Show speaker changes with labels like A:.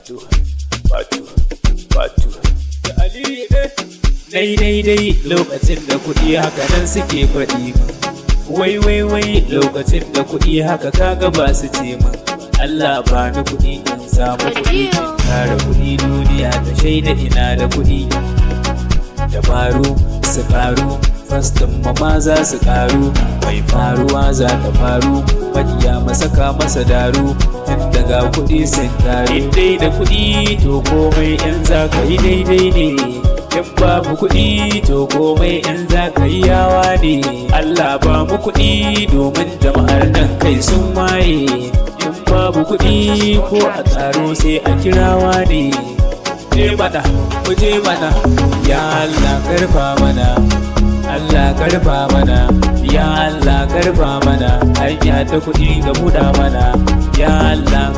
A: Fatu, fatu, fatu. Da Aliyu eh.
B: Dai dai dai lokacin da kuɗi, haka nan suke faɗi min. Wai wai wai lokacin da kuɗi, haka kaga ba su ce min. Allah ba ni kuɗi in samu kuɗi, in tara kuɗi, duniya ta shaida ina da kuɗi. Dabaru su ƙaru, fastin ma za su ƙaru, mai faruwa za ta faru, maƙiya masaka masa daru, tun daga kuɗi sun taru. In dai da kuɗi to komai in za ka yi daidai ne, in babu kuɗi to komai in za ka yi yawa ne. Allah ba mu kuɗi domin jama'ar nan kai sun waye, in babu kuɗi ko a taro sai a kirawa ne. Je mana, mu je mana, ya Allah karfa mana, Allah karfa mana, ya Allah karfa mana, hanya ta kuɗi ga buɗa mana, ya Allah.